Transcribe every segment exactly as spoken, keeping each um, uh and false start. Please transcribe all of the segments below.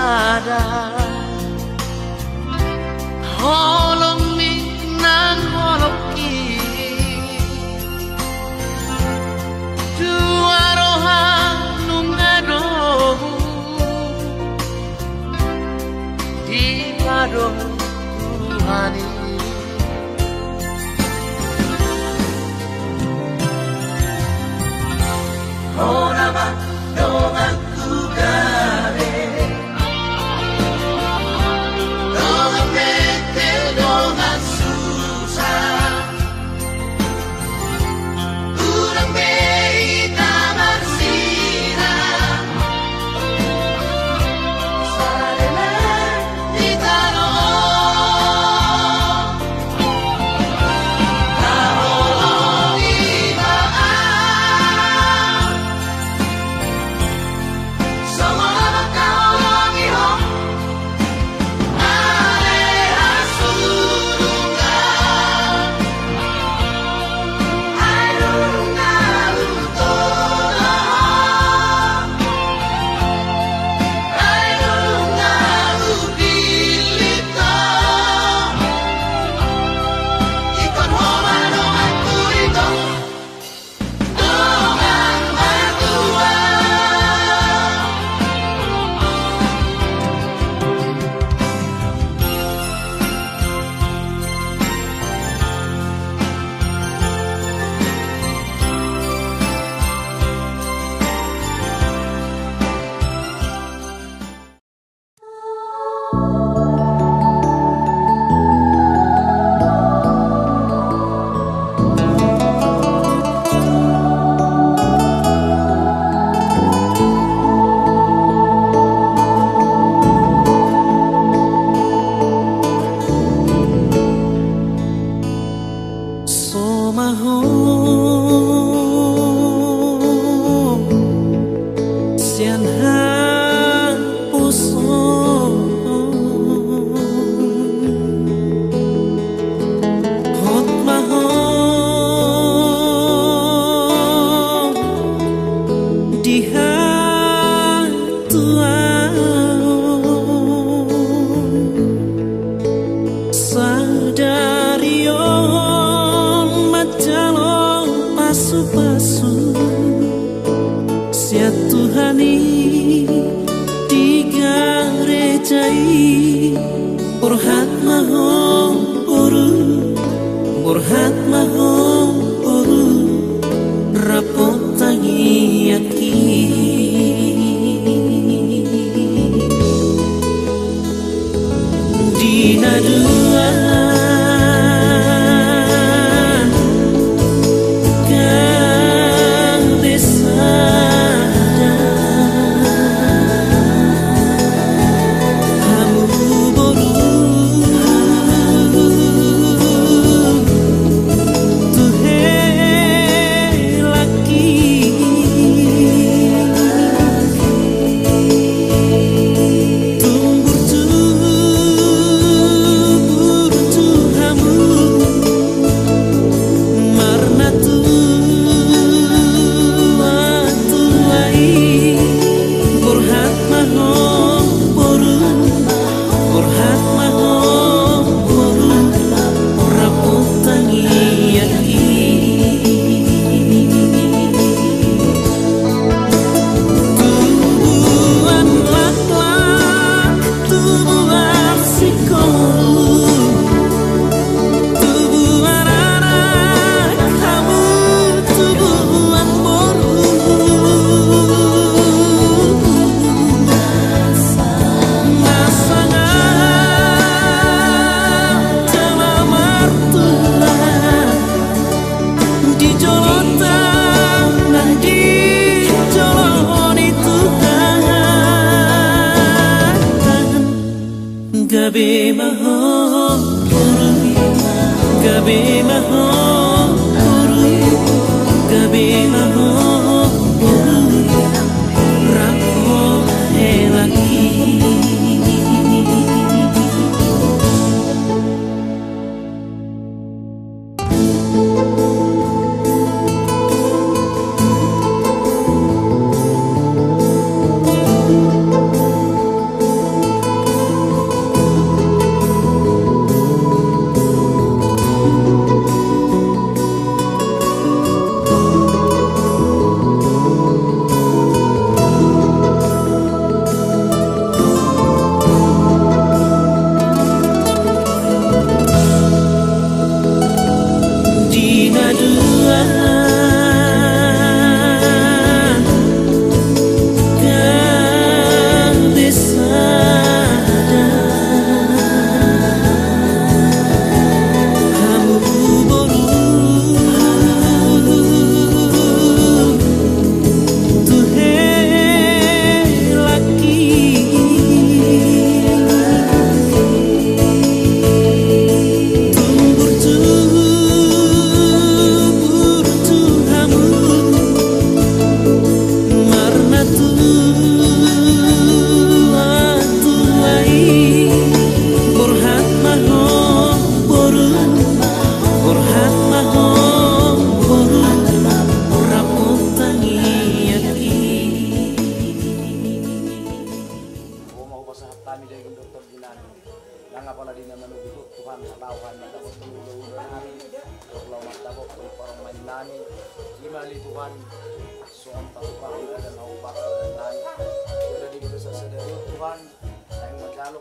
Ada holong ni nang holong i, dua roha nunga dohot di pado Tuhan i. Hona ma donganku gabe, dongan mete dongan susa. Unang be hita marsinina, saleleng di tano on. Taholongi ma ahu, songon na mangkaholongi ho. Somaho sian haposoon, hot ma ho di hatuaon. Sadari on manjalo pasupasu sian Tuhan i di gareja i. Borhat ma ho boru, borhat ma ho boru, rap tangiangki. Di na dua gabe sada, hamu boru tu helangki.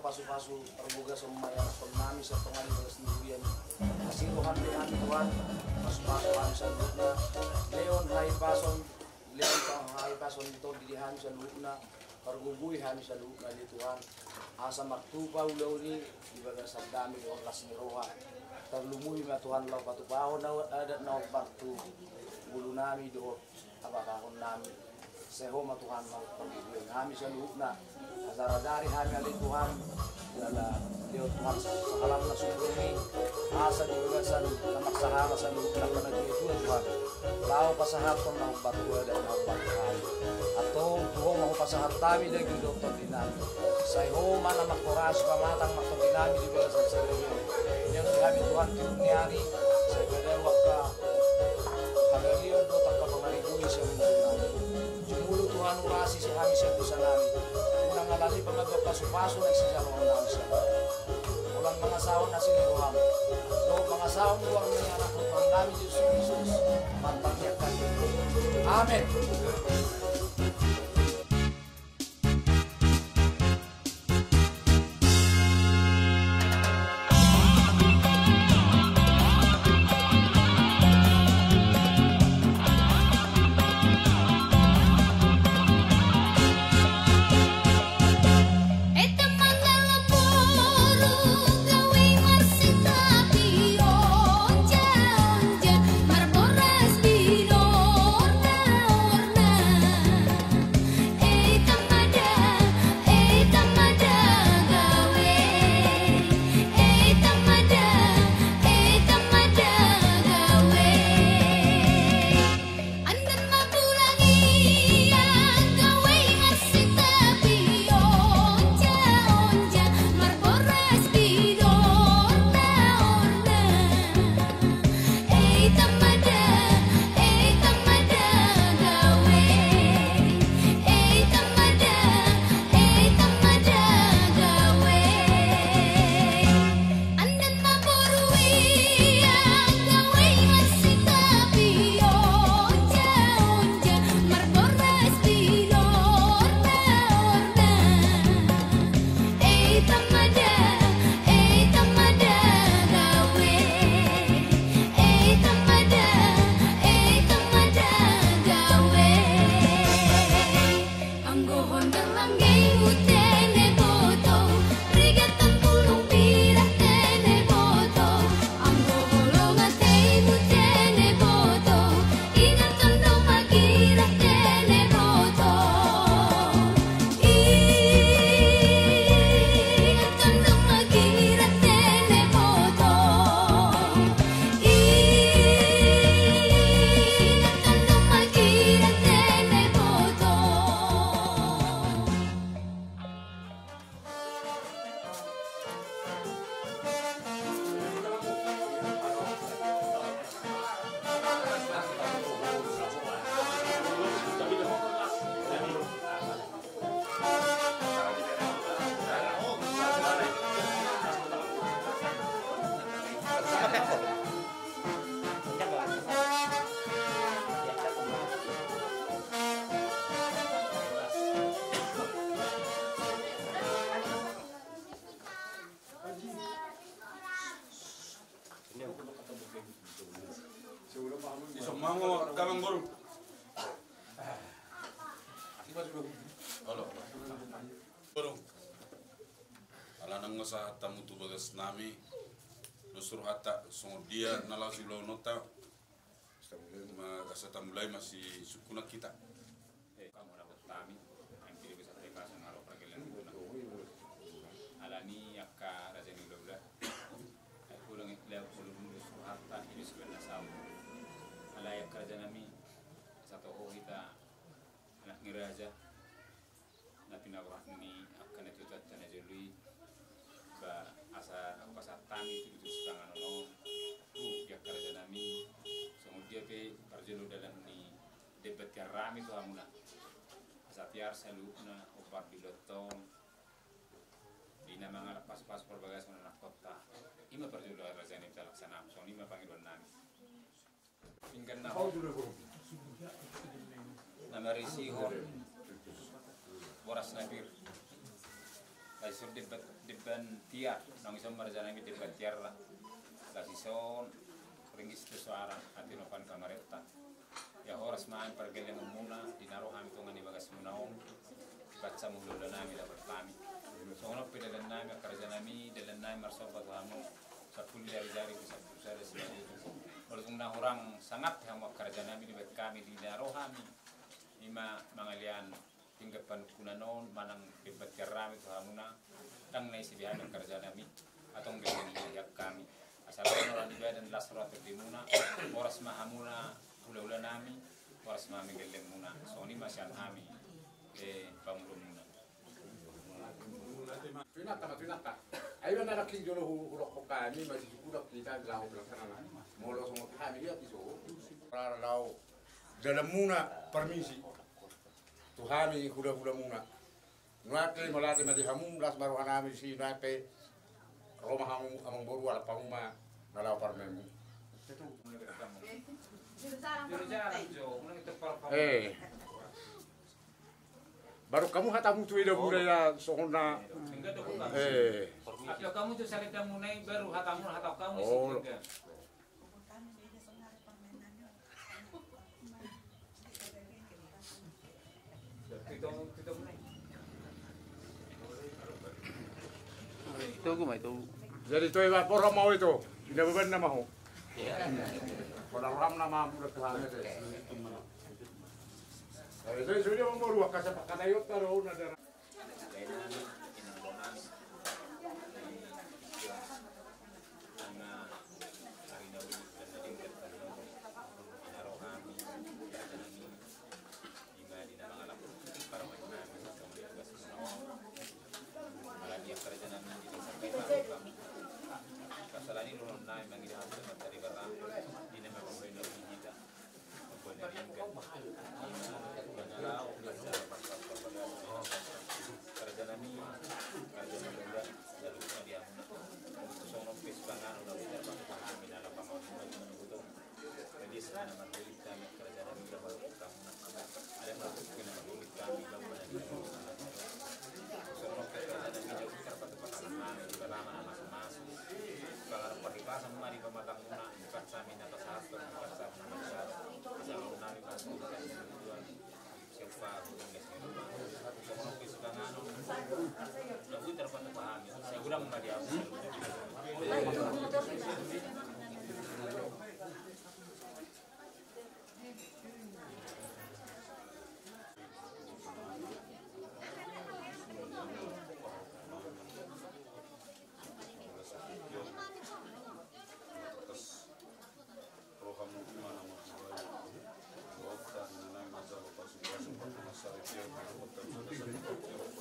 Pasu-pasu parbagason ma ianakhon nami sian tonga ni bagas ni huria i. Asi roham be hami Tuhan, pasu-pasu hami saluhutna. Lehon hahipason, lehon hahipason ni tondi di hami saluhutna. Pargogoi hami saluhutna ale Tuhan, asa martupa ulaon i di bagasan dame dohot las ni roha. Tarlumobi ma Tuhan laho patupahon adat na hombar tu ngolu nami dohot habatahon nami. Sai Ho ma Tuhan na pargogoi hami saluhutna. Asa rajari hami ale Tuhan, jala lehon Tuhan sahalak na sumurung i, asa di bagasan na marsahara saluhutna angka na tua-tua Tuhan, laho pasahathon na hombar tu adat na hombar tu hami. Antong tu Ho ma hupasahat hami daging dohot tondi nami. Sai Ho ma na manghorasi pamatang ma tondi nami di bagasan sadari on. Nion di hami Tuhan tiur ni ari, sai padaru angka hagaleon dohot angka pangaribui sian ngolu nami. Jumolo Tuhan urasi hami sian dosa nami. Unang alani pangago pasu-pasu na sijaloon nami sian Ho. Holan mangasahon asi ni roham dohot mangasahon goar ni Anakmu Tuhan nami Jesus Kristus, martangiang hami. Amen. Olo. Olo. Ala nunga sahat hamu tu bagas nami, dos rohanta songon dia na laho siulaonta. Ma asa tamulai ma sisungkunan hita. Hamu na hot nami, angka di basa te basa ngalo pargelian guna. Alani angka raja ni ula-ula. Ai pulang lea pulun dos rohanta, iris bena sau. Alai angka raja nami, satoho hita anak ni raja. Na pinaborhat ni angka na tuatanta na jolo i, ba asa hupasahat hami tu, tu sipanganon on, tu di angka raja nami, songon dia pe parjolo dalan ni debat ni hami tu hamuna. Asa tiar saluhutna hombar di ulaonta on, di na mangalap pasu-pasu parbagason anakhonta, i ma parjolo raja nami, talaksanami, songon i ma pangidoan nami. Pinggan na hot na marisihon boras na pir. Dison demban, demban tiar, naung dison ma raja nami demban tiarna. Laos dison ringgit tu soara, atik na panuka maretta. Ia horas ma hami pargellengonmuna, di na ro hami tonga ni bagasmuna on, baen hamu hulahula nami dapot hami. Songon on pe dalan nami, angka raja nami, dalan nami marsomba tu hamu, sampulu jari-jari tu sampulu sada simanjujung. Molo tung na hurang sangap hamu angka raja nami, dibaen hami di na ro hami, ima mangalean pinggan panungkunan on manang demban tiar nami tu hamuna, ndang na ise be hami angka raja nami, antong be hami. Asa las roha ni badan, las roha tondimuna, horas ma hamuna hulahula nami, horas ma hami gellengmuna. Songon i ma sian hami, eh, pangulomunmuna. Tu inanta ma, tu inanta. Ai ma na nangkin jolo hu-, hudokkon hami ma, sisukudak hita laho pelaksana. Molo songon hami liat i so. Laho dalanmuna parmisi. Tu hami hulahulamuna. Nuaeng pe mauliate ma di hamu, las ma roha nami disi, nuaeng pe ro ma hamu amangboru, alap hamu ma na laho parumaenmu. Eh. Baru hamu hatamu tu eda muna ia songon na. Eh. Hamu tu salendangmuna i baru hatamu, hata hamu. Oh. Ito gumai to. Jadi to iba porro mau ito. Ina beban nama ho. Pada ram nama budak Tuhan ito. Jadi sudah mau dua kasih pakai ayot taruh nadar. Rohamu ima na marhabayu. Rohanta na naeng manjalo pasupasu, pasupasu na saripeon, pasupasu na saripeon.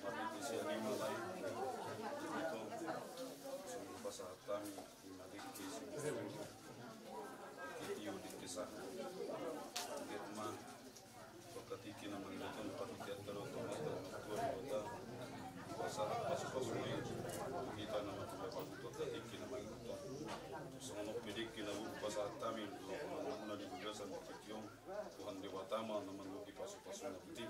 Marhite sian i ma lae. Ito, songon pasahat hami, ima dengke, songon dengke tio, dengke sahat. Dengke ma. Angka tingki na mangihuthon parhitean taro tomata na tua di kota. Pasahat pasupasu i tu hita na marhula pahutu angka tingki na mangihuthon. Songon on pe dengke na boi pasahat hami tu hamuna di bagasan tingki on. Tuhan Debata ma na mandoki pasupasu na buti.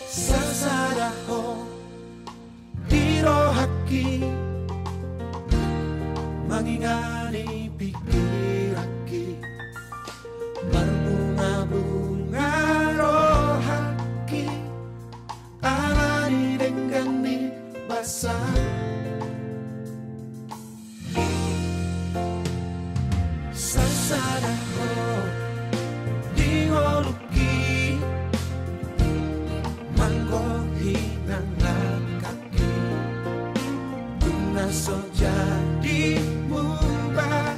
Sasada ho di rohangki, mangingani pingkiranki, marbungabunga rohangki, ala ni denggan ni basa. Sasada ho di ngolungki, manggohi nang langkangki, dung na so jadi muba.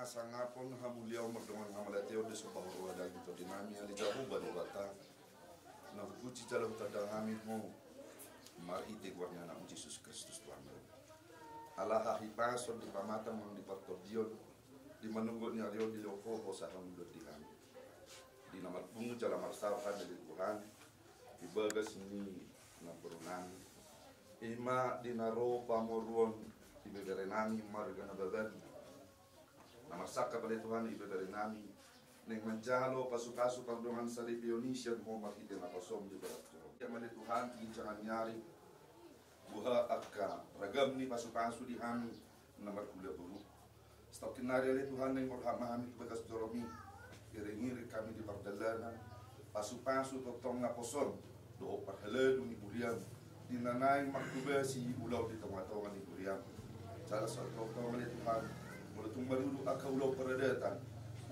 Hasangapon, hamuliaon, mardongan hamauliateon, dison pahorasan di tondi nami, ale Jahowa Debata, na hupuji jala hutanda hami Ho marhite goar ni Anakmu Jesus Kristus Tuhannami. Ala hahipason di pamatang nang di partondion, di manungkun ni ari on dilehon Ho, Ho sahat mangulahon di hami di na marpungu jala marsahit hami, ale Tuhan, di bagas ni namboru nami, i ma di na ro pamoruon ibeberenami Marga Nababan, na marsangkap, ale Tuhan, ibeberenami naeng manjalo pasupasu pardongansaripeon i sian Ho marhite naposom di bagas joro. Ia ma, ale Tuhan, di ginjangan ni ari, boha angka ragam ni pasupasu di hami na marhula boru. Satongkin nari, ale Tuhan, naeng marhite ma hami tu bagas joromi, iringiring hami di pardalanan, pasupasu tongtong naposom dohot parhalado ni huriam, di na naeng manghobasi ulaon di tongatonga ni huriam. Jala satongtong, ale Tuhan, molo tung marudut angka ulaon paradatan,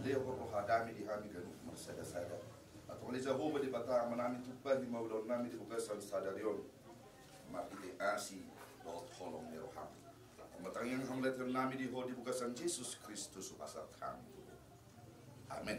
lehon roha dame di hami ganup marsadasada. Antong, ale Jahowa Debata Amanami, tumpahi ma ulaonnami di bagasan sadari on marhite asi dohot holong ni roham. Antong ma tangiang hamauliateonnami di Ho di bagasan Jesus Kristus hupasahat hami tu Ho. Amen.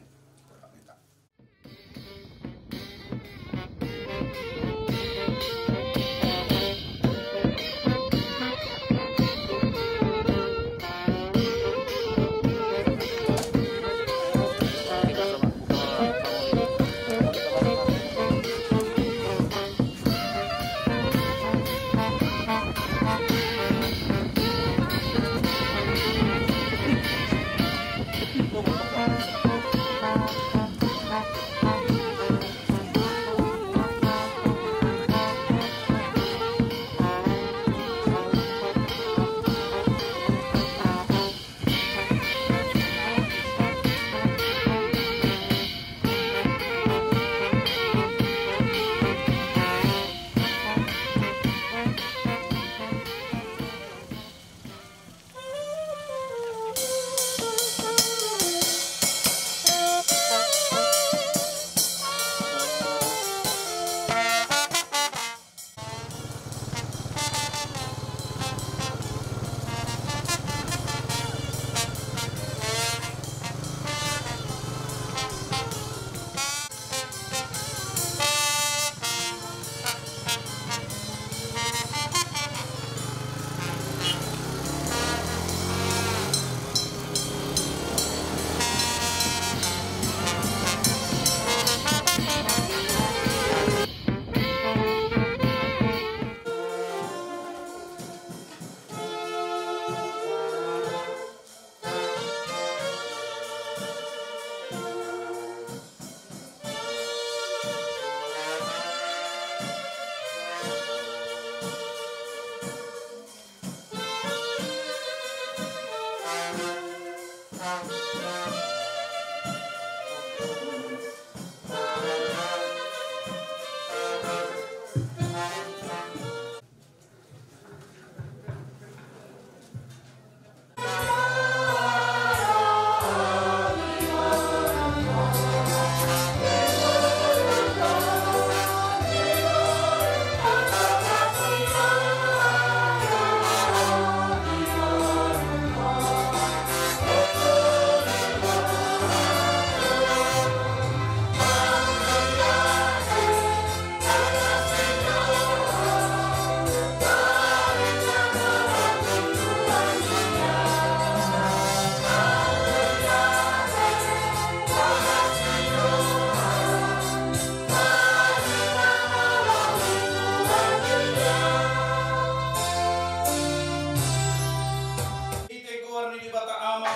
Marhite goar ni Debata Ama,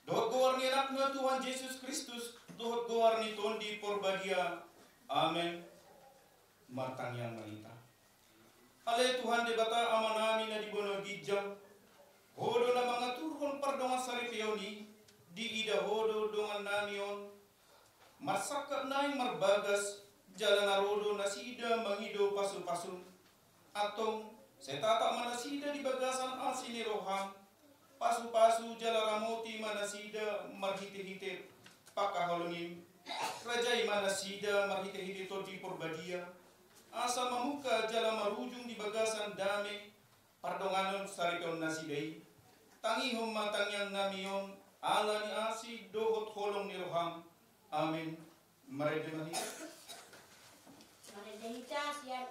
dohot goar ni Anakna Tuhan Jesus Kristus, dohot goar ni Tondi Porbadia. Amen. Martangiang ma hita. Ale Tuhan Debata Amanami na di banua ginjang, Ho do na mangaturhon pardongansaripeon i, diida Ho do dongannami on marsangkap naeng marbagas, jala na ro do nasida mangido pasupasum. Antong, sai tatap ma nasida di bagasan asi ni roham, pasupasu jala ramoti ma nasida marhitehite pangkaholongim, rajai ma nasida marhitehite Tondi Porbadia, asa mamungka jala marujung di bagasan dame pardongansaripeon nasida i. Tangihon ma tangiangnami on Ala ni asi dohot holong ni roham. Amin. Marende ma hita. Marende hita sian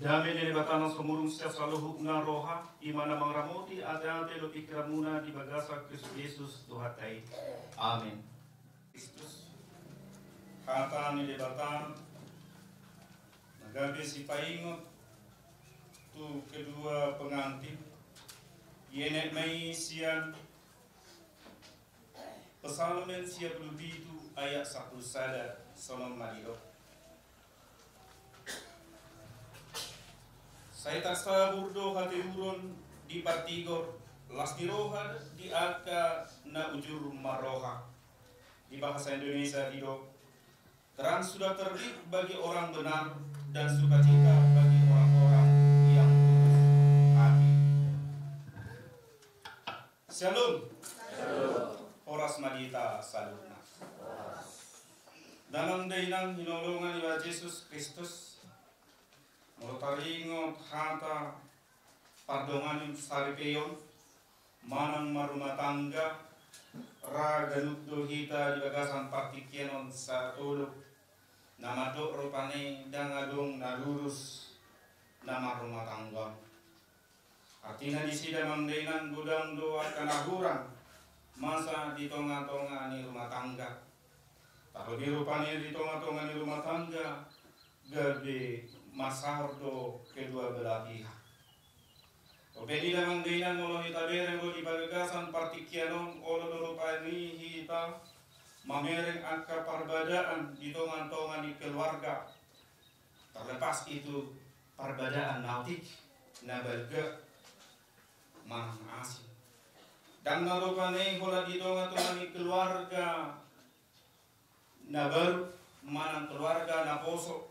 Dame ni Debata na sumurung sian saluhutna roha, i ma na mangaramoti ateate dohot pingkiranmuna di bagasan Kristus Jesus Tuhanta i. Amin. Kristus, hata ni Debata na gabe sipaingot tu kedua pengantin, dienet ma i sian Psalmen sia pulu pitu ayat sampulu sada, songon on ma didok. Sai tarsabur do hatiuron di partigor, las ni roha di angka na ujur marroha. Di bahasa Indonesia didok, terang sudah terbit bagi orang benar dan sukacita bagi orang-orang yang tulus hati. Shalom. Shalom. Horas ma di hita saluhutna. Damang dainang hinaholongan ni Tuhan Jesus Kristus, molo taringot hata pardongansaripeon manang marrumah tangga, ra ganup do hita di bagasan partingkian on satolop na mandok rupani ndang adong na lurus na marrumah tangga on. Artina disi damang dainang godang do angka na hurang masa di tonga-tonga ni rumah tangga. Tarlebih rupani di tonga-tonga ni rumah tangga gabe masaor do kedua belah pihak. Dope i damang dainang molo hita bereng do di bagasan partingkian on, olo do rupani hita mamereng angka parbadaan di tonga-tonga ni keluarga. Terlepas itu parbadaan na otik, na balga manang asing. Ndang na rupani holan di tonga-tonga ni keluarga na baru manang keluarga na poso,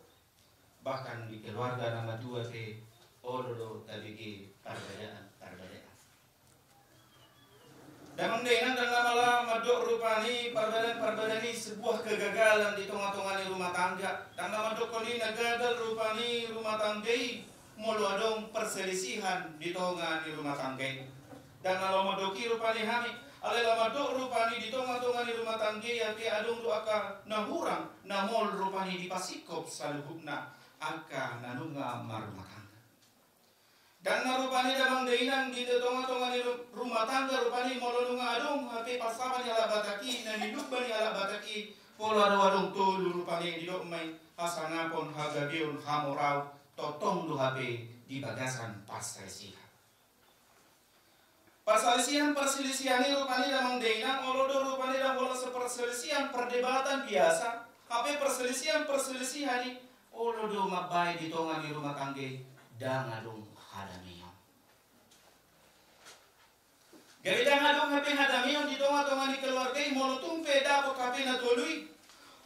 bahkan di keluarga na matua pe olo do tabege parbadaan-parbadaan. Damang dainang, ndang na mala mandok rupani parbadaan-parbadaan i sebuah kegagalan di tonga-tonga ni rumah tangga. Ndang na mandokkon i na gagal rupani rumah tangga i molo adong perselisihan di tonga ni rumah tangga i. Ndang na laho mandok i rupani hami, alai laho mandok rupani di tonga-tonga ni rumah tangga i ate adong do angka na hurang na maol rupani dipasingkop saluhutna angka na nunga marrumah tangga. Ndang na rupani damang dainang di tonga-tonga ni ru-, rumah tangga rupani molo nunga adong hape parsama ni halak Batak i, na nilumba ni halak Batak i, pola do adong tolu rupani didok ma i hasangapon, hagabeon, hamoraon, tongtong do hape di bagasan parselisihan. Parselisihan-parselisihan i rupani damang dainang olo do rupani ndang holan seperselisihan perdebatan biasa, hape perselisihan-perselisihan i olo do mambahen di tonga ni rumah tangga i ndang adong hadameon. Jadi ndang adong hape hadameon di tonga-tonga ni keluarga i molo tung pe dapot hape na tolu i.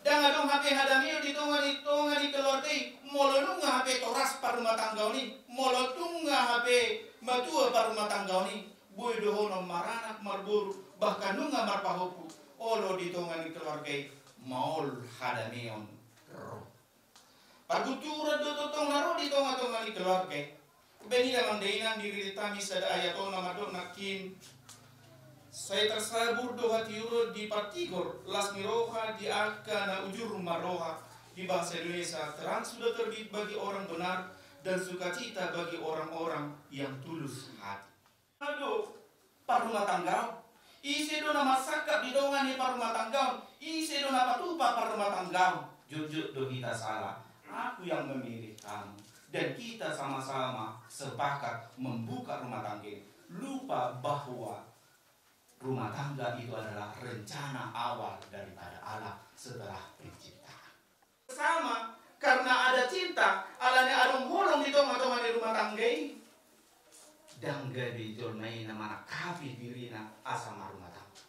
Ndang adong hape hadameon di tonga ni, tonga ni keluarga i molo nunga hape toras parrumatanggaon i, molo nunga hape matua parrumatanggaon i. Boi dohonon maranak marboru, bahkan nunga marpahompu, olo di tonga ni keluarga i maol hadameon ro. Pargunturan do tongtong na ro di tonga-tonga ni keluarga i. Baen i damang dainang, diririt hami sada ayat on na mandok nangkin: Sai tarsabur do hatiuron di partigor, las ni roha di angka na ujur marroha. Di bahasa Indonesia, terang sudah terbit bagi orang benar dan sukacita bagi orang-orang yang tulus hati. Ado parrumatanggaon. Ise do na marsangkap di tonga ni parrumatanggaon? Ise do na patupa parrumatanggaon? Jotjot do hita sala. Aku yang memilih kamu. Dan kita sama-sama sepakat membuka rumah tangga. Lupa bahwa Rumah tangga itu adalah rencana awal daripada Allah setelah penciptaan. Sama, karena ada cinta, alani adong holong di tonga-tonga ni rumah tangga i, ndang gabe jolma i na manangkapi dirina asa marumah tangga.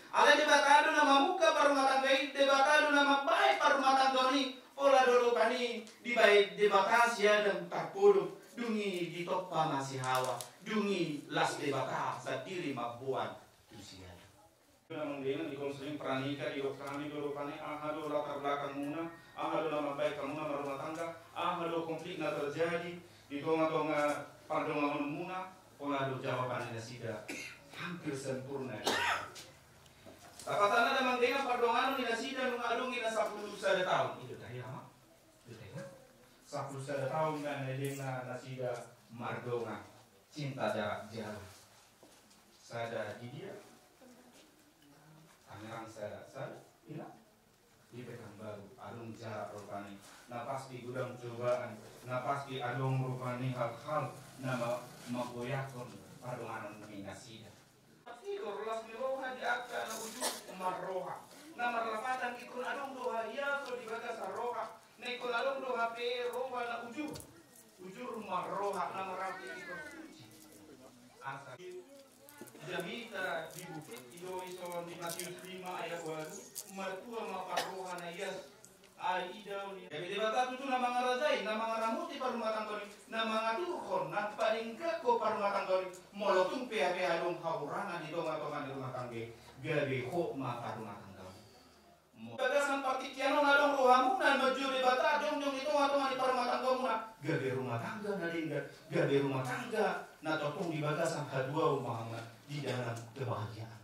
Alai Debata do na mamungka parrumatangga i, Debata do na mambahen parrumatanggaon i, pola do rupani dibahen Debata si Adam tarpodom, dung i ditompa ma si Hawa, dung i las Debata sandiri mamboan tu si Adam. Amang dengan di konseling pranikah, didok hami do rupani aha do latar belakangmuna, aha do na mambahen hamuna marrumah tangga, aha do konflik na terjadi di tonga-tonga pardonganmuna, pola do jawaban ni nasida hampir sempurna. Tapatanna da amang dengan pardonganon ni nasida nunga adong i na sampulu sada taon. I do tahe, Amang? I do tahe? Sampulu sada taon na naeng nasida mardongan, cinta jarak jauh. Sada di dia, Tangerang, sada, sada, ina? Di Pekanbaru, adong jarak rupani. Na pasti godang cobaan, na pasti adong rupani hal-hal na ma-, manggoyangkon pardonganon ni nasida. Pasti do las ni roha di angka na ujur marroha. Na marlapatan ingkon adong do haiaso di bagasan roha. Na ingkon adong do hape roha na ujur. Ujur marroha na mararti ingkon suci. Asa jamita di bukit, didok i songon di Matius lima ayat ualu, matua ma parroha na ias. Ai ida on i. Jadi Debata tutu na mangarajai, na mangaramoti parrumatanggaon i, na mangaturhon, na padengganhon parrumatanggaon i, molo tung pe hape adong hahurangan di tonga-tonga ni rumah tangga i, gabe hot ma parrumatanggaon i. Mo-, bagasan partingkian on adong rohamuna manjou Debata jongjong di tonga-tonga ni parrumatanggaonmuna, gabe rumah tangga na denggan, gabe rumah tangga na tongtong di bagasan haduaon ma hamuna di dalam kebahagiaan.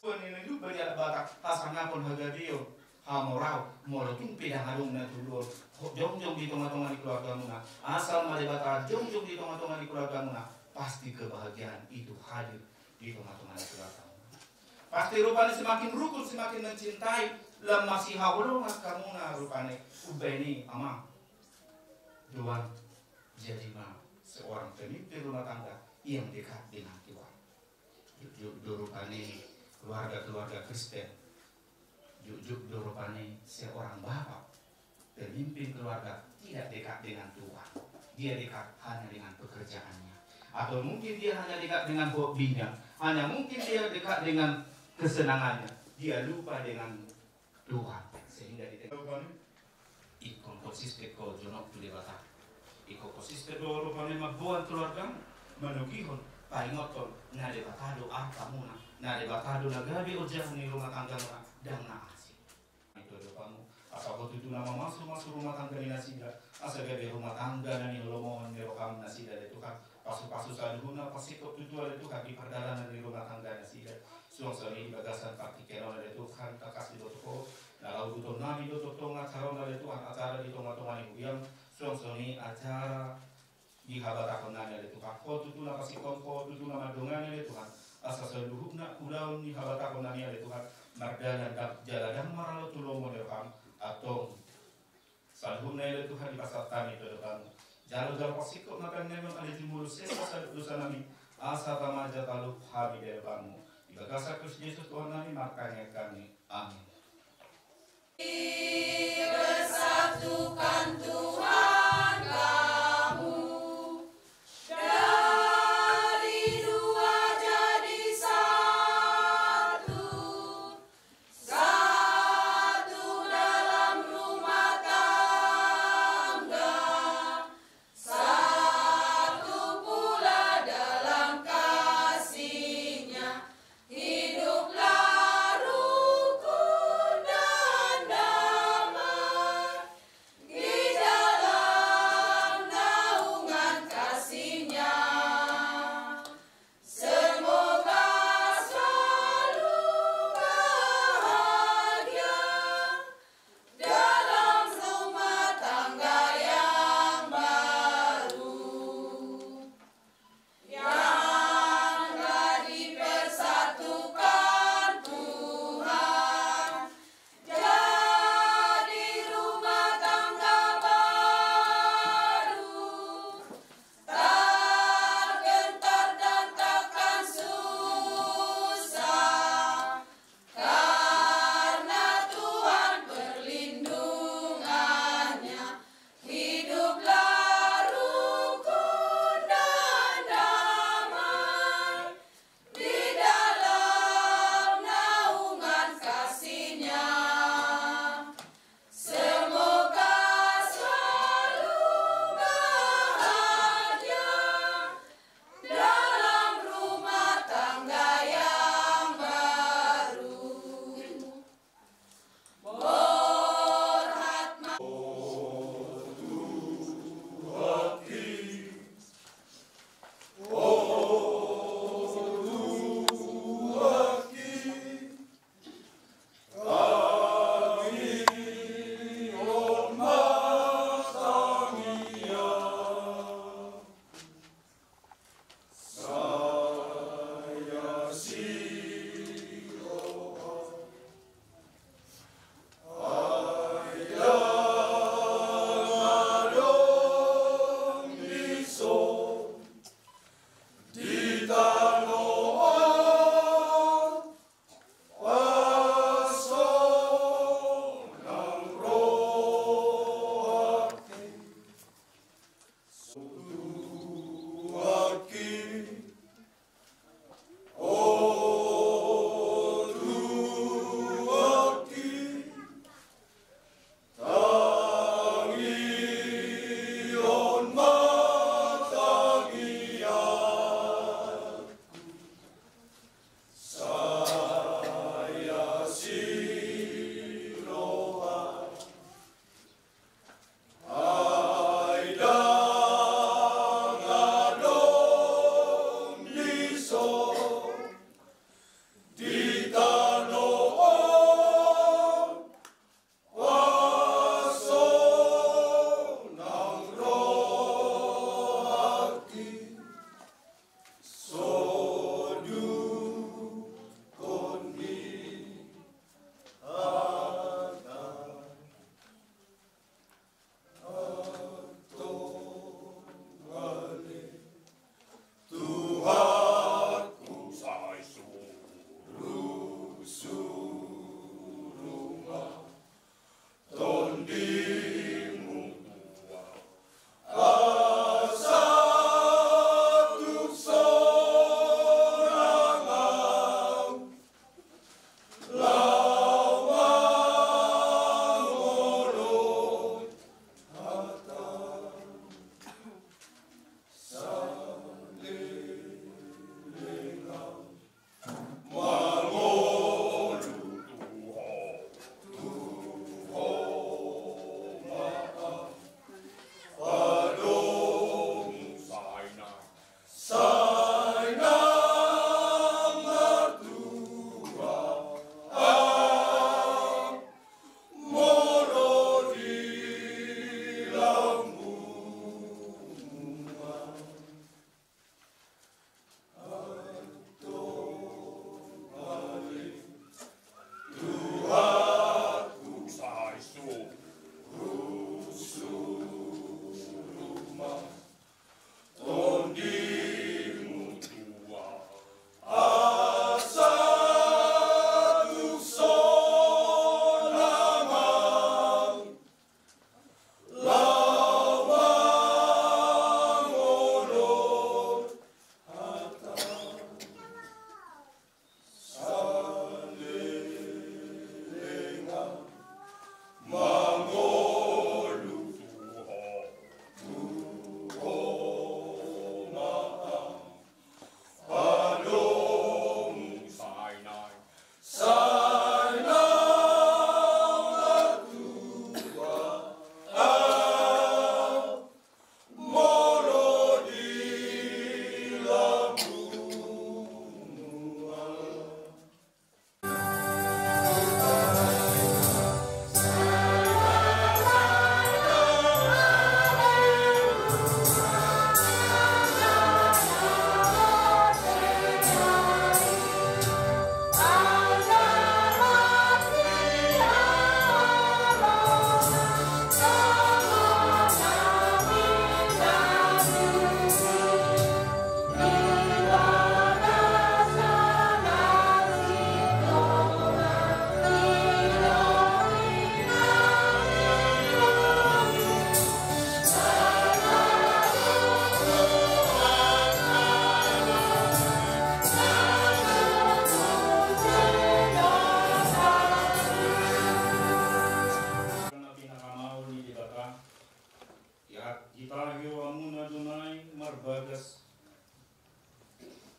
Tuhan, ninna i do bani adat Batak, hasangapon, hagabeon, hamoraon, molo tung pe ndang adong na tolu on jongjong di tonga-tonga ni keluargamuna. Asal ma Debata jongjong di tonga-tonga ni keluargamuna, pasti kebahagiaan itu hadir di tonga-tonga ni keluargamuna. Pasti rupani semakin rukun, semakin mencintai, lam masihaholongan hamuna rupani. Umbahen i, Amang, Tuhan, jadi ma seorang pemimpin rumah tangga yang dekat dengan Tuhan. Jukjuk do rupani keluarga-keluarga Kristen. Jukjuk do rupani seorang bapak, pemimpin keluarga, tidak dekat dengan Tuhan. Dia dekat hanya dengan pekerjaannya. Atau mungkin dia hanya dekat dengan hobinya. Hanya mungkin dia dekat dengan kesenangannya. Dia lupa dengan Tuhan. Sehingga di tengah Ingkon konsisten ho jonok tu Debata. Ingkon konsisten do rupani mamboan keluargam, manogihon, paingothon, na Debata do artamuna, na Debata do na gabe ojahan ni rumah tanggamuna, ndang na asing. Itu dopamu, asa ho tutu na mamasu-masu rumah tangga ni nasida, asa gabe rumah tangga na niholomohon ni roham nasida, ale Tuhan. Pasu-pasu saluhutna, pasingkop tutu ale Tuhan di pardalanan ni rumah tangga nasida. Suang songon i di bagasan partingkian on ale Tuhan, tangkas diboto ho, na laho ihuthon nami do tongtong acara on ale Tuhan, acara di tonga-tonga ni huria. Suang songon i acara di habatahon nami ale Tuhan. Ho tutu na pasingkop, ho tutu na mandongani ale Tuhan. Asa saluhutna ulaon ni habatahon nami ale Tuhan, mardalan da-, jala ndang maralo tu lomo ni roham, antong. Saluhutna i ale Tuhan, dipasahat hami tu adopanmu. Jalo-jalo pasingkop ma hami on ale jumolo sesa saluhut dosa nami, asa tama jala talup hami di adopanmu. Di bagasan Kristus Jesus Tuhan nami, martangiang hami. Amin. Bersatukan Tuhan kamu, dari dua jadi satu. Satu dalam rumah tangga, satu pula dalam kasihnya. Hiduplah rukun dan damai di dalam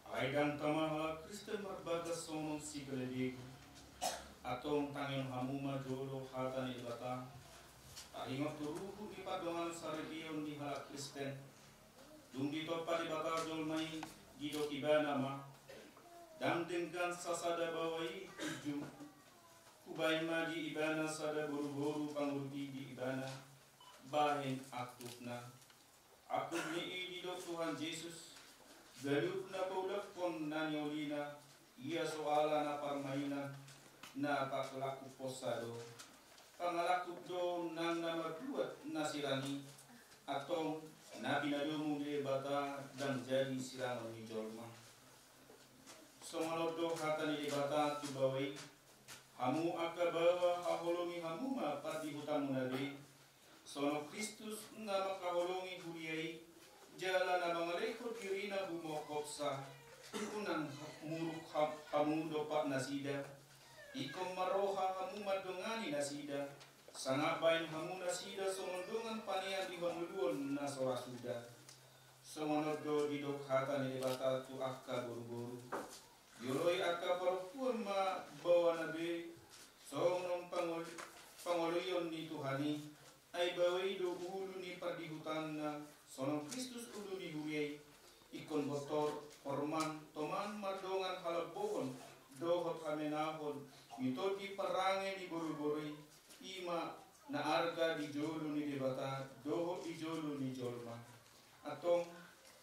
Alai ndang tama halak Kristen marbagas songon sigalebegu. Antong tangihon hamu ma jolo hata ni Debata. Taringot tu ruhut ni pardongansaripeon ni halak Kristen. Dung ditompa Debata jolma i, didok Ibana ma: Ndang denggan sasada baoa i punjung. Hubahen ma di ibana sada boruboru pangurupi di ibana, bahen angkupna. Angkup ni i didok Tuhan Jesus, ganup na paulakhon na niolina, ia so ala na parmainan, na pangalangkuponsa do. Pangalangkup do nang na marbuat na sirang i, antong na pinadomu ni Debata ndang jadi sirangon ni jolma. Songon on do hata ni Debata tu baoa i: Hamu angka baoa, haholongi hamu ma pardihutanmuna be, songon Kristus na mangkaholongi huria i, jala na mangalehon dirina humophopsa. Unang muruk ha-, hamu dompak nasida. Ingkon marroha hamu mandongani nasida, sangap bahen hamu nasida songon dongan panean di hangoluan na so ra suda. Songon on do didok hata ni Debata tu angka boruboru. Dioloi angka parompuan ma baoana be, songon pangol-, pangoloion ni Tuhan i. Ai baoa i do ulu ni pardihutanna, songon Kristus ulu ni huria i. Ingkon bontor, horman, toman mardongan halambohon dohot hamenahon, mitondi parange ni boruboru i, i ma na arga di jolo ni Debata dohot di jolo ni jolma. Antong,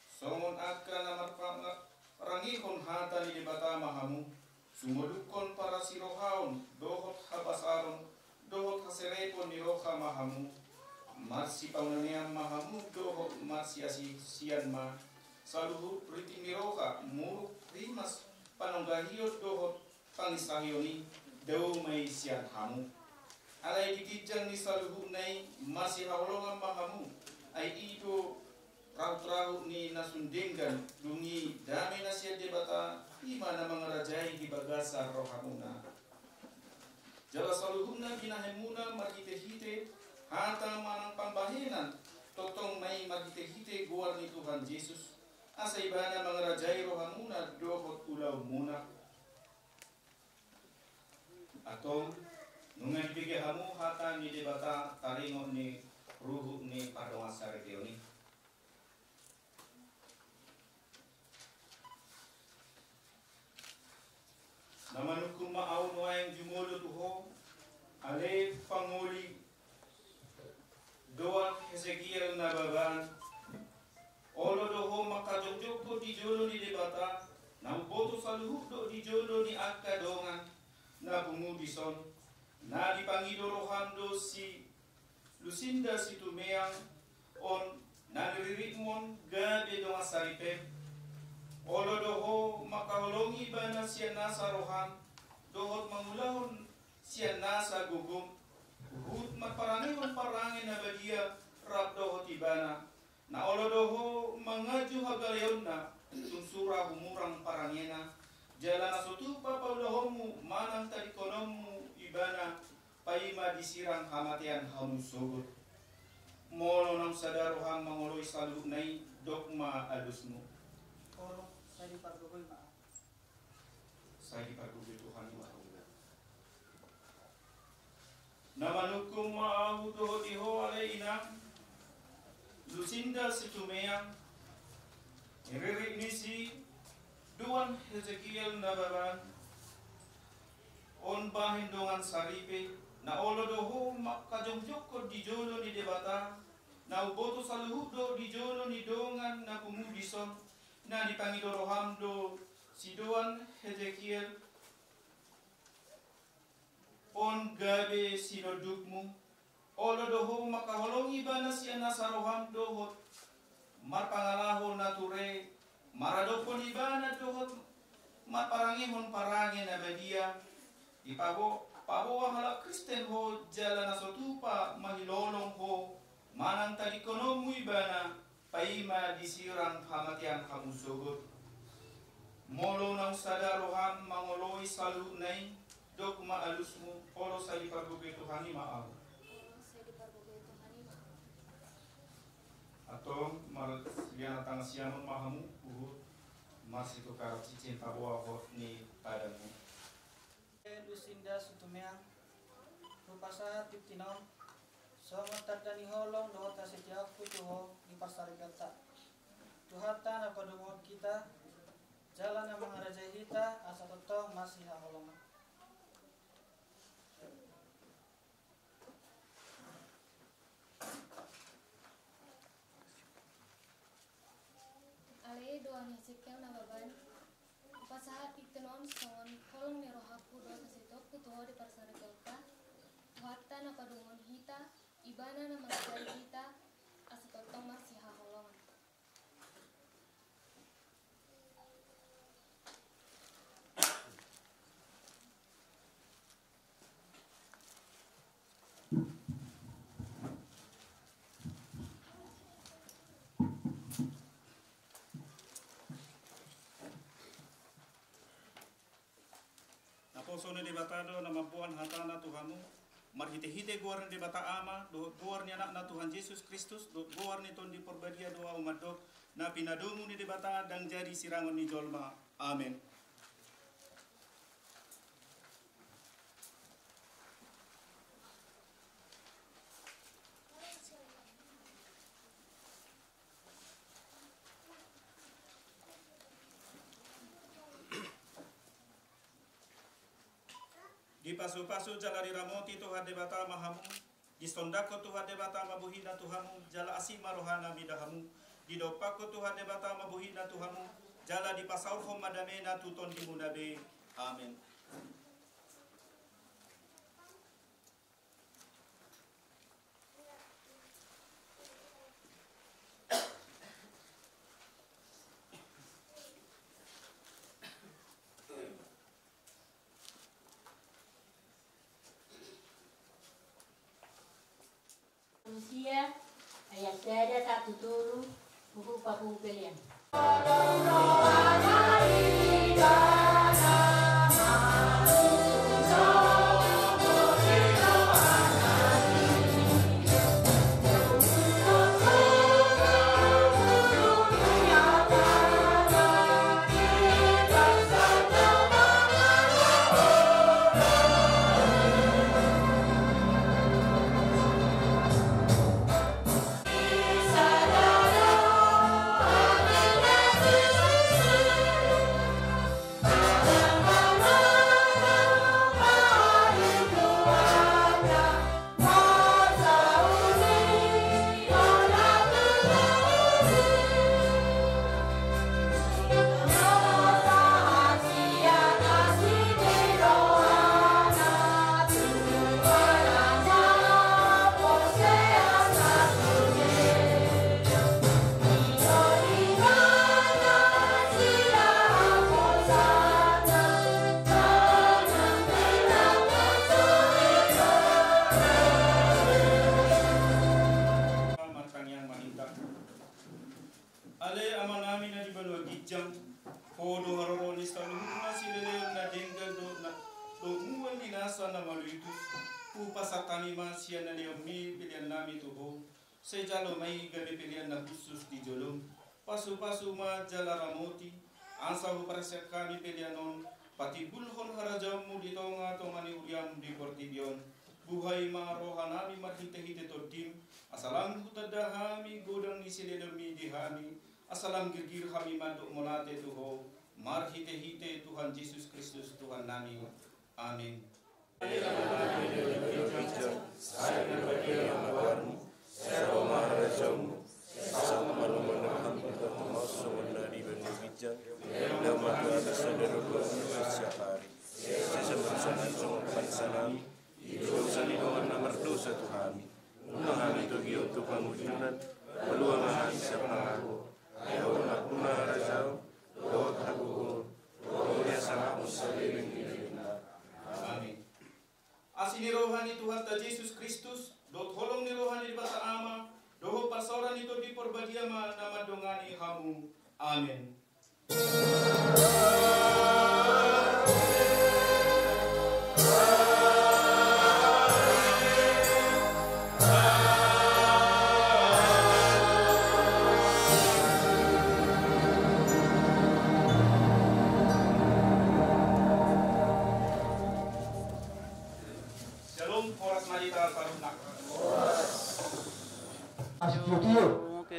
songon angka na marpanga-, rangehon hata ni Debata ma hamu, sumolukhon parasirohaon dohot habasaron dohot haserepon ni roha ma hamu, marsipaunanian ma hamu dohot marsiasisian ma, saluhut rintik ni roha, muruk, rimas, panonggahion dohot panginsahion i, dao ma i sian hamu. Alai di ginjang ni saluhutna i, marsihaholongan ma hamu, ai i do rahutrahut ni na sun denggan. Dung i dame na sian Debata, i ma na mangarajai di bagasan rohamuna. Jala saluhutna binahenmuna marhitehite hata manang pambahenan, tongtong ma i marhitehite goar ni Tuhan Jesus, asa Ibana mangarajai rohamuna dohot ulaonmuna. Antong, nunga dibege hamu hata ni Debata taringot ni ruhut ni pardongansaripeon i. Na manungkun ma ahu nuaeng jumolo tu ho, ale pangoli, doan Hesekiel Nababan. Olo do ho mangkajongjongkon di jolo ni Debata, na umboto saluhut do di jolo ni angka dongan na pungu dison, na dipangido roham do si Lusinda Situmeang on, na niriritmon gabe dongan saripem. Olo do ho mangkaholongi ibana sian nasa roham, dohot mangulahon sian nasa gogom, huhut marparangehon parange na badia rap dohot ibana. Na olo do ho manganju hagaleonna, tung sura humurang parangena, jala na so tupa paulahonmu manang tadingkononmu ibana, paima disirang hamatean hamu sogot. Molo naung sada roham mangoloi saluhutna i, dok ma alusmu. Olo, sai dipargogoi ma. Sai dipargogoi Tuhan ma. Na manungkun ma ahu dohot di ho ale inang, Lusinda Situmeang, ririt ni si Doan Hesekiel Nababan, on bahen dongan saripe, na olo do ho mangkajongjongkon di jolo ni Debata, na umboto saluhut do di jolo ni dongan na pungu dison, na dipangido roham do si Doan Hesekiel, on gabe sinondukmu. Olo do ho mangkaholongi ibana sian nasa roham dohot marpangalaho na ture, maradophon ibana dohot marparangehon parange na badia. Dipabo-, paboa halak Kristen ho jala na so tupa mahilolong ho manang tadingkononmu ibana, paima disirang hamatean hamu sogot. Molo naung sada roham mangoloi saluhutna i, dok ma alusmu. Olo, sai dipargogoi Tuhan i ma ahu. Olo, sai dipargogoi Tuhan i ma ahu. Tong marsiana tangan siamun ma hamu, huhut marsitukaran cincin taboa hot ni tadangmu. Lusinda Situmeang, hupasahat tingting on songon tanda ni holong dohot hasetiaonku tu ho di parsaripeonta. Tuhanta na padomuhon hita jala na mangarajai hita asa tongtong marsihaholongan. Ale i doa ni Hesekiel Nababan, hupasahat tingting on songon holong ni rohangku dohot hasetiaonku tu ho di parsaripeonta. Tuhanta na padomuhon hita, Ibana na mangajari hita asa tongtong marsihaholongan. Naposo ni Debata do na mamboan hatana tu hamu, marhitehite goar ni Debata Ama dohot goar ni Anakna Tuhan Jesus Kristus dohot goar ni Tondi Porbadia do ahu mandok, na pinadomu ni Debata ndang jadi sirangon ni jolma. Amen. Dipasupasu jala diramoti Tuhan Debata ma hamu, disondangkon Tuhan Debata ma bohina tu hamu, jala asi ma rohana mida hamu, didompakkon Tuhan Debata ma bohina tu hamu, jala dipasaorhon ma damena tu tondimuna be. Amen. Hosea, ayat sada sahat tu tolu, huhut papungu pelean. Martangiang ma hita. Ale Amanami na di banua ginjang, Ho do haroro ni saluhutna sileleon na denggan dohot na, dohot mual ni nasa na maluitus. Hupasahat hami ma sian na nilehonmi peleannami tu Ho. Sai jalo ma i gabe pelean na hushus di jolom. Pasupasu ma jala ramoti, asa huparsian hami pelean on patimbulhon harajaonmu di tongatonga ni huriam di portibi on. Buhai ma rohanami marhitehite Tondim, asa lam hutanda hami godang ni sileleonmi di hami, asa lam girgir hami mandok mauliate tu Ho, marhitehite Tuhan Jesus Kristus Tuhannami. Amen. Sai badia ma goarmu, sai ro ma harajaonmu, sai saut ma lomo ni roham di tongtong on songon na di banua ginjang. Laho ma tu atas songon na di banua ginjang. Sesa ma dosanami songon panesanami di dosa ni dongan na mardosa tu hami. Unang hami togihon tu pangunjunan, palua ma hami sian pangago. Ai Ho do nampuna harajaon, dohot hagogoon, dohot hasangapon saleleng ni lelengna. Amen. Asi ni roha ni Tuhanta Jesus Kristus, dohot holong ni roha ni Debata Ama, dohot parsaoran ni Tondi Porbadia ma na mandongani hamu. Amen.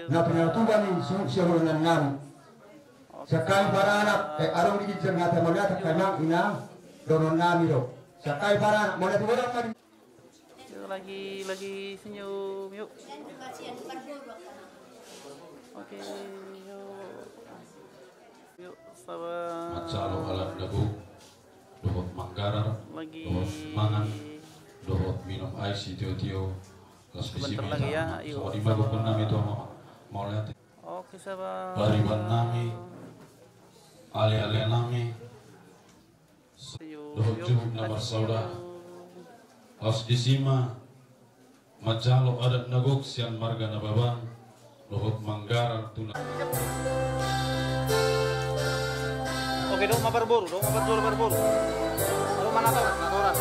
Na pinatupa ni si, si, sian ulaon nami. Sian hami paranak, eh, adong di ginjang hata mauliate, hami mang inang, dohonon nami do. Sian hami paranak, mauliate godang ma di. Yuk, lagi, lagi senyum, yuk. Oke, yuk. Yuk, sabar. Manjalo adat na gok, dohot manggarar, lagi dohot mangan, dohot minum aek sitio-tio. Sebentar lagi ya, yuk. Songon i ma gokhon nami tu hamu, mauliate. Oke, sabar. Pariban nami, ale-ale nami, dohot juhut na marsaoran. Laos disi ma manjalo adat na gok sian marga Nababan, dohot manggarar tu na. Oke, dok, ma parboru, dok, ma parboru, parboru. Dok, ma natoras, natoras.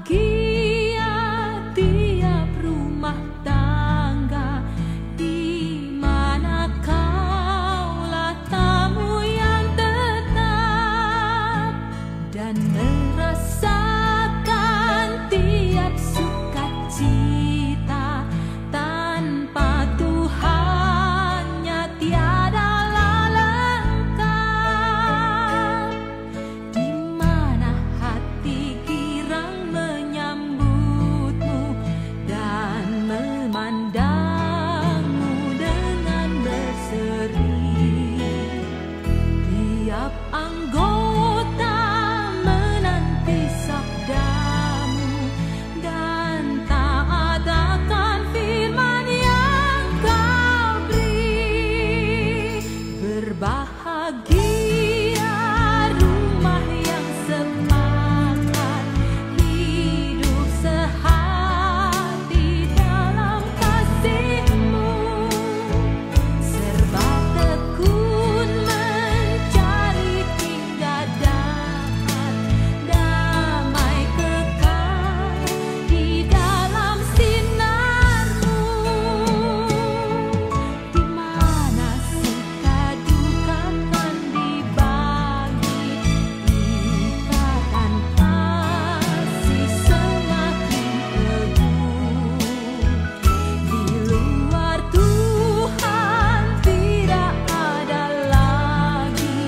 Berbahagia tiap rumah tangga di mana kau lah temui. Merasakan tiap sukacita, tanpa Tuhannya tiadalah lengkap. Di mana hati girang menyambutmu dan memandangmu dengan berseri. Tiap anggota menanti sabdamu dan taat akan firman yang kau beri. Berbahagia rumah yang sepakat hidup sehati dalam kasihmu. Serba tekun mencari hingga dapat damai kekal di dalam sinarmu. Di mana suka duka kan dibagi, ikatan kasih semakin teguh. Di luar Tuhan tidak ada lagi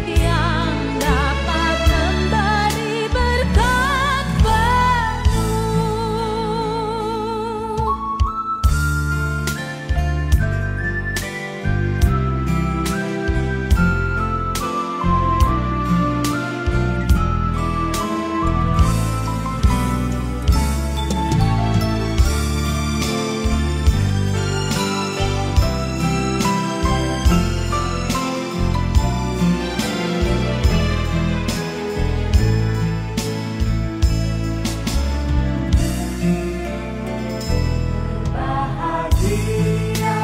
yang dapat memberi berkat penuh. Bahagia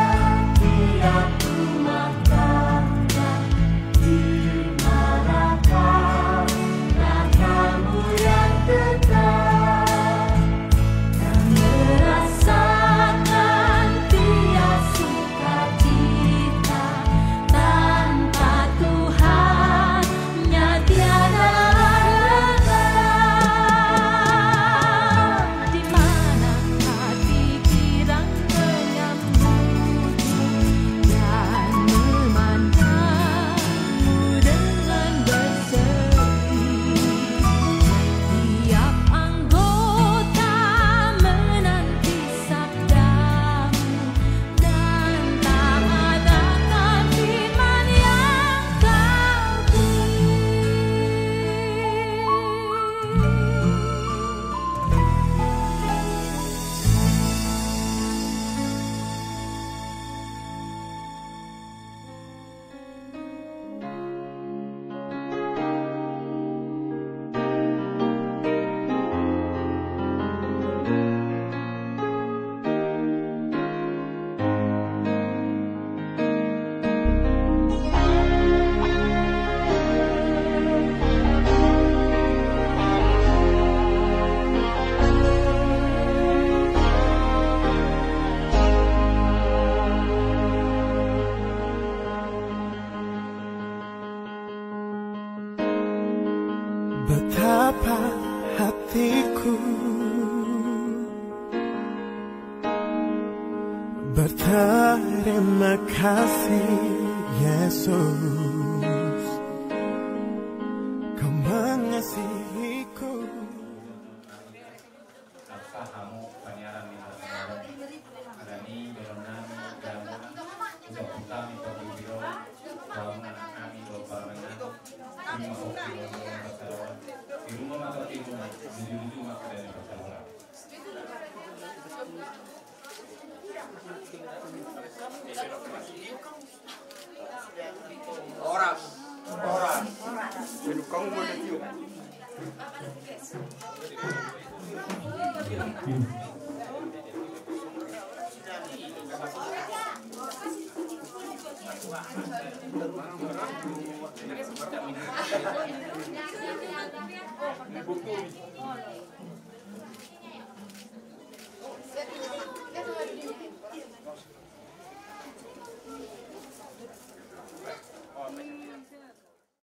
tiap rumah tangga di mana kau, katamu yang tetap, yang merasakan tiap sukacita, tanpa Tuhannya tiada lengkap. Di mana hati girang menyambutmu dan memandangmu dengan berseri. Tiap anggota menanti sabdamu dan taat akan firman yang kau beri. Betapa hatiku berterima kasih, Yesus, Kau mengasihiku. Angka hamu paniaran ni hami, alani jolonami, jolonami, jolonami, jolonami, jolonami, di rumah ma tortibu, di rumah ma tortibu, di rumah ma tortibu. Horas, horas.